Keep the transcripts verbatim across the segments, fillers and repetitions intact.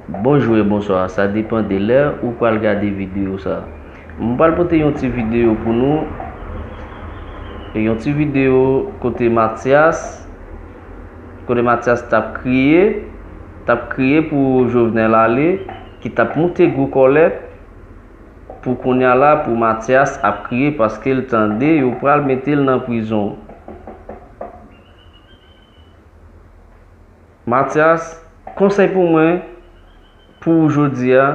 Bonjou e bonswa, sa depann de lè ou pral gade videyo sa. Mwen pral pote yon ti videyo pou nou. Yon ti videyo kote Matyas, kote Matyas t ap kriye, t ap kriye pou Jovenel ale, ki t ap moute gwo kòlèt, pou kounye a la, pou Matyas ap kriye paske l tande yo pral mete l nan prizon. Matyas, konsèy pou mwen, pou ou jodi a,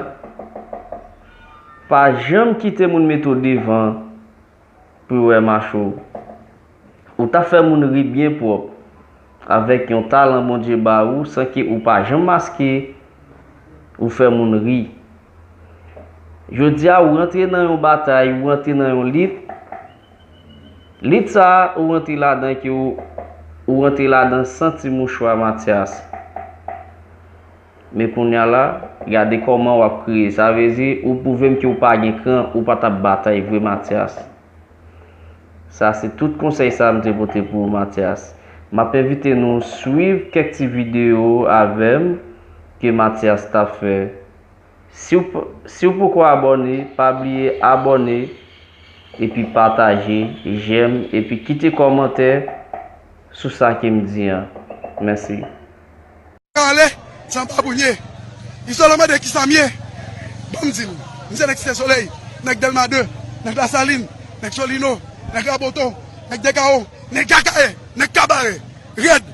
pa janm kite moun mete w devan pou yo wè mache w. Ou t ap fè moun ri byen pwòp, avèk yon talan Bondye ba ou, san ke ou pa janm maske, ou fè moun ri. Jodi a, ou rantre nan yon batay, ou rantre nan yon lit. Lit sa a, ou rantre ladan ke ou, ou rantre ladan san ti mouchwa, Matyas. Men kounye a la, gade kòman w ap kriye. Sa vle di, ou pwouve m ke w pa gen kran, ou pa t ap batay vre, Matyas. Sa se tout konsèy sa m te pote pou ou, Matyas. M ap envite nou swiv kèk ti videyo avè m ke Matyas t ap fè. Si w p-, si w poko abòne, pa bliye abòne, epi pataje, jèm, epi kite kòmantè sou sa ke m di an. Mèsi. Ale, se yon babounye. Izolo mande kisa m ye. Ban m di l. M se nèg Site Solèy, nèg Dèlma de, nèg Lasalin, nèg Solino, nèg Raboto, nèg Dekawo, nèg Akayè, nèg Kabarè. Rèd.